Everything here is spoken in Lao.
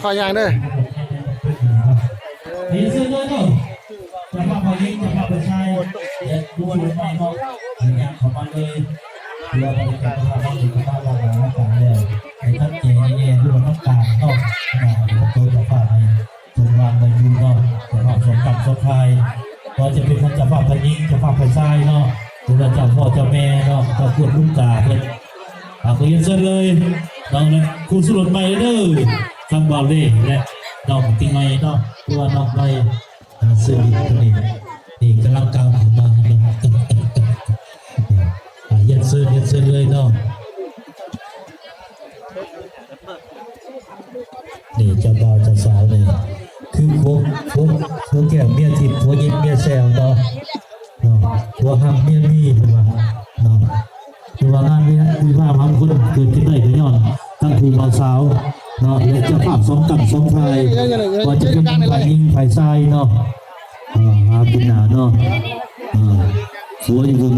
ຂໍຍ່າງເດີ ເດີເຊີນເດີເນາະ ເຈົ້າພາບຝ່າຍຍິງ ເຈົ້າພາບຝ່າຍຊາຍ ແລະ ຜູ້ຊົມໄປເນາະ ຍ່າງເຂົ້າມາເລີຍ ເພື່ອບັນຍາກາດເຈົ້າພາບເຮົາເປັນເຈົ້າພາບເວົ້າກັນແລ້ວ ໃຫ້ຊັດເຈນແນ່ ຫຼືວ່າທາງການເນາະ ເຈົ້າພາບໃຫ້ ເຊິ່ງວ່າບໍ່ຢູ່ເນາະ ເຈົ້າພາບສອງການສອງຝ່າຍ ບໍ່ວ່າຈະເປັນທາງເຈົ້າພາບຝ່າຍຍິງ ເຈົ້າພາບຝ່າຍຊາຍເນາະ ຫຼືວ່າເຈົ້າພໍ່ເຈົ້າແມ່ເນາະ ເຈົ້າກວດລຸງກາເພິ່ນ ອ່າ ຂໍຮຽນເຊີນເລີຍ ເນາະ ຄູສະຫຼຸດໃໝ່ເດີ ທັງບ່າວເລ ແລະ ນ້ອງຕິງໄມເນາະ ຫຼືວ່ານ້ອງໄມ ອ່າ ຊື່ນີ້ ນີ້ກຳລັງກ້າວເຂົ້າມາເນາະ ອ່າ ຮຽນເຊີນ ຮຽນເຊີນເລີຍເນາະ. ນີ້ເຈົ້າບ່າວເຈົ້າສາວນີ້ ຄືຜົວ ຜົວ ຜົວແກ້ວເມຍທິບ ຜົວຍິບເມຍແຊວເນາະ ເນາະ ຜົວຮັກເມຍມີ ເພິ່ນວ່າເນາະ ຄືວ່າງານວິວາຫະບາງຄົນເກີດຂຶ້ນໄດ້ກໍຍ້ອນທັງຄູ່ບ່າວສາວເນາະ ແລະ ເຈົ້າພາບສອງການສອງຝ່າຍ ບໍ່ວ່າຈະເປັນຝ່າຍຍິງຝ່າຍຊາຍເນາະ ເອີ ຫາກິນໜ້າເນາະ ເອີ ຜົວຢູ່ເທິງ